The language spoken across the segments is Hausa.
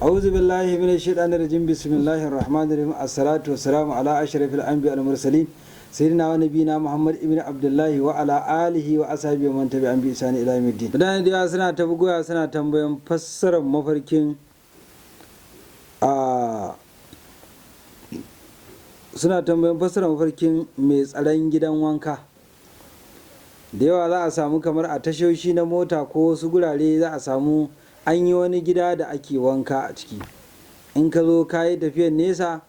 أعوذ بالله من الشيطان الرجيم. بسم الله الرحمن الرحيم. الصلاة والسلام على أشرف الأنبياء المرسلين، سيدنا ونبينا محمد ابن عبد الله وعلى آله وأصحابه ومن تبعهم بإحسان إلى يوم الدين. Mutane da yawa suna ta bugowa suna tambayan fassarar mafarkin a suna tambayan fassarar mafarkin mai tsaron gidan wanka. Da yawa za a samu kamar a tashoshi na mota ko wasu gurare, za a samu an yi wani gida da ake wanka a ciki. In ka zo ka yi tafiyar nesa,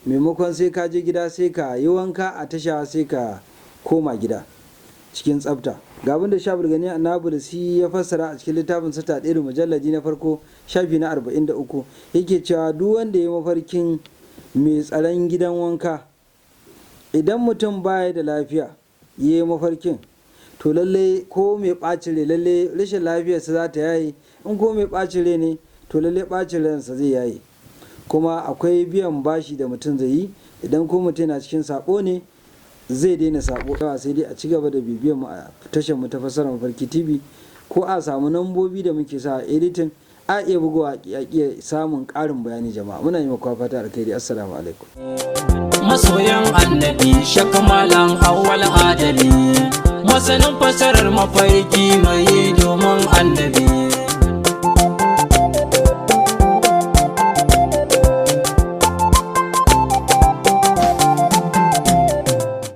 maimakon sai ka je gida, sai ka yi wanka a tasha, sai ka koma gida cikin tsafta. Ga abin da Shabir Gani Annabi ya fassara a cikin littafin sa ɗaya, mujalladi na farko, shafi na 43. Yake cewa duk wanda ya mafarkin mai tsaron gidan wanka, idan mutum baya da lafiya ya yi mafarkin, to lalle ko mai ɓacin rai, lalle rashin lafiyarsa za ta yaye. In ko mai ɓacin rai ne, to lalle ɓacin ransa zai yaye. Kuma akwai biyan bashi da mutum zai yi. Idan ko mutum yana cikin sabo ne, zai daina sabo. Sai dai a ci gaba da bibiyar mu a tashar mu ta Fassarar Mafarki TV, ko a samu nambobi da muke sa a editing, a iya bugowa a iya samun ƙarin bayani. Jama'a, muna yi maku fata alkhairi. Assalamu alaikum. Masoyan Annabi, Shakamalan Awwal Adali, masanin fasarar mafarki mai domin Annabi.